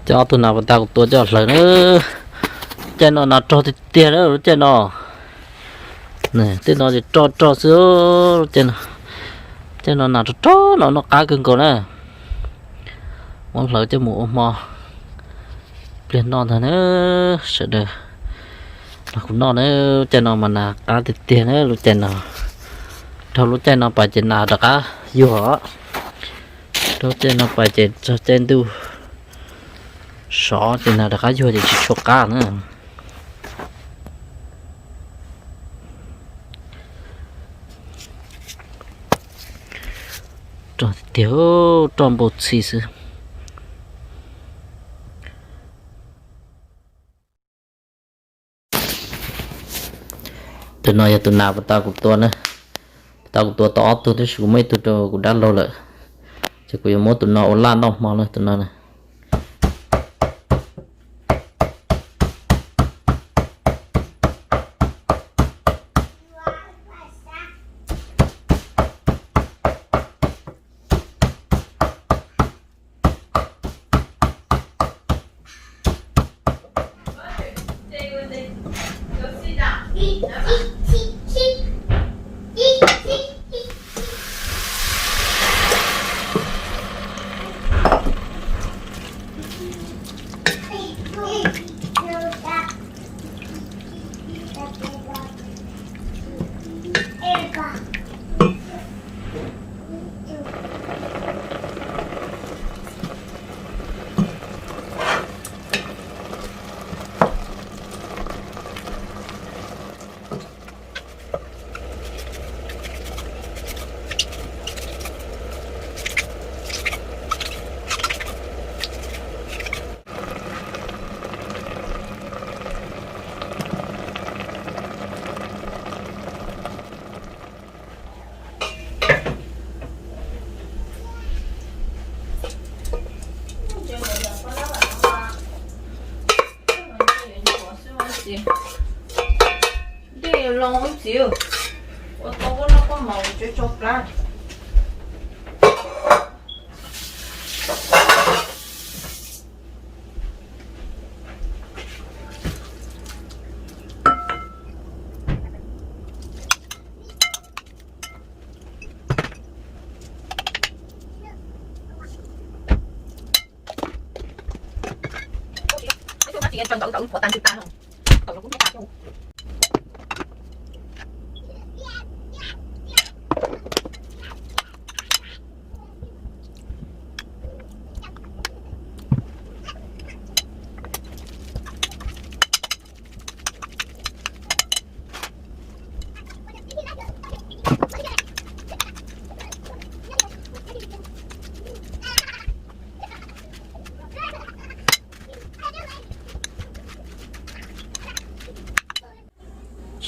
Coj ob tug nas pas tas kuv tua coj hlawv na. Caij no nas rog tiag tiag na lub caij no. Tej no ces rog rog xwb. Caij no nas rog rog no noj qab kawg nkaus na. Muab hlawv coj mus ua hmo pliag noj ntag na. Sawv daws los kuv noj na. Caij no mas nas qab tiag tiag na lub caij no. Dhau lub caij no pas ces nas rov qab yuag. Dhau caij no pas ces txog caij ntuj sov ces nas rov qab yuag ces tsis tshua qab na. Rog tiag tiag, rog npau txhi xwb. Tus no yog tus nas pas tas kuv tua na. Pas tas kuv tua tau ob tug tab sis kuv muab ib tug rau kuv dab laug lawm. Ces kuv yuav muab tus no ua laj noj hmo na tus no na. Dej loo ib txiv, ua tau koj noj koj mov tso plab.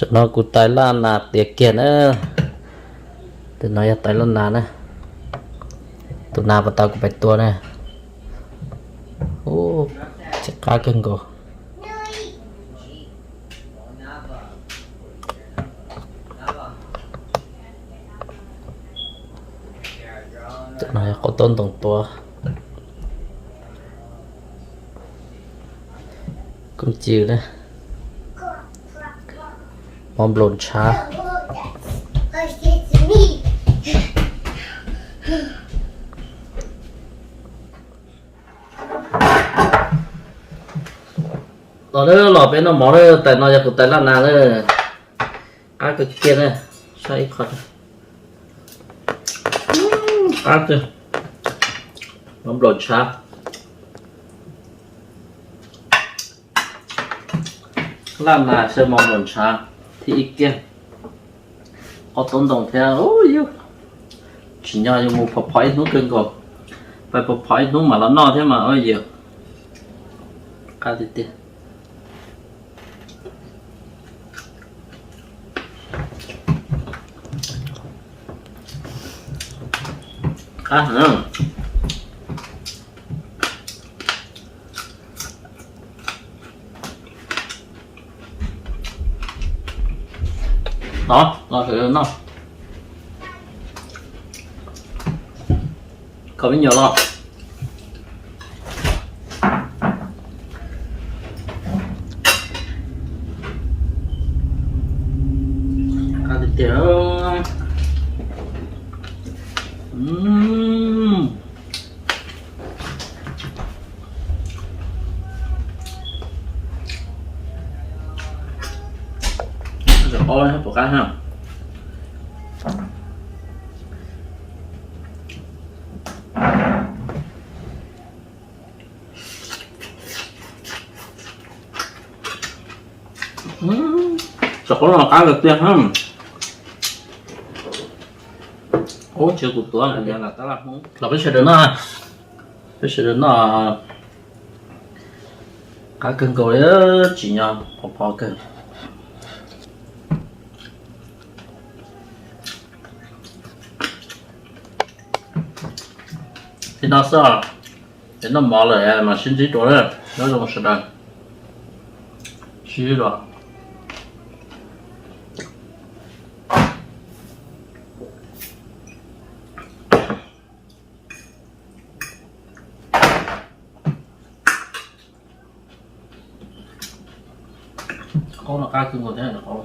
Tam no kuv tais laj nas tiav kiag na. Tus no yog tais laj nas na. Tus nas pas tas kuv pais tua na. Ub, txiv qab kawg nkaus. Tus no yog qaub taub ntoos tua. Kooj ci na. Mov nplaum ntshav. Los, los peb noj mov na, tais no yog kuv tais laj nas na. Qab kawg kiag na, saib ib qho. Qab tiag, mov nplaum ntshav. Laj nas xyaw mov nplaum ntshav thiab ib kiag qaub taub ntoos thiab. Yus tsim nyog yus mus phov phov ib hnub kawg nkaus, pais phov phov ib hnub mam los noj thiab mas yus qab tiag tiag. Qab heev. Los, los sawv daws noj. Kho me nyuam los. Ces, qaub pom qab ha. Cov qaub no qab kawg tiag ha. Ub, tsis kuv tuav los peb sawv daws noj, peb sawv daws noj. Qab kawg nkaus li, tsim nyog phov phov kawg. Li no xwb, ces noj mov lawm mas sib ntsib dua, nyob zoo sawv daws, sib ntsib dua. Qaub no qab kawg nkaus thiab, qaub.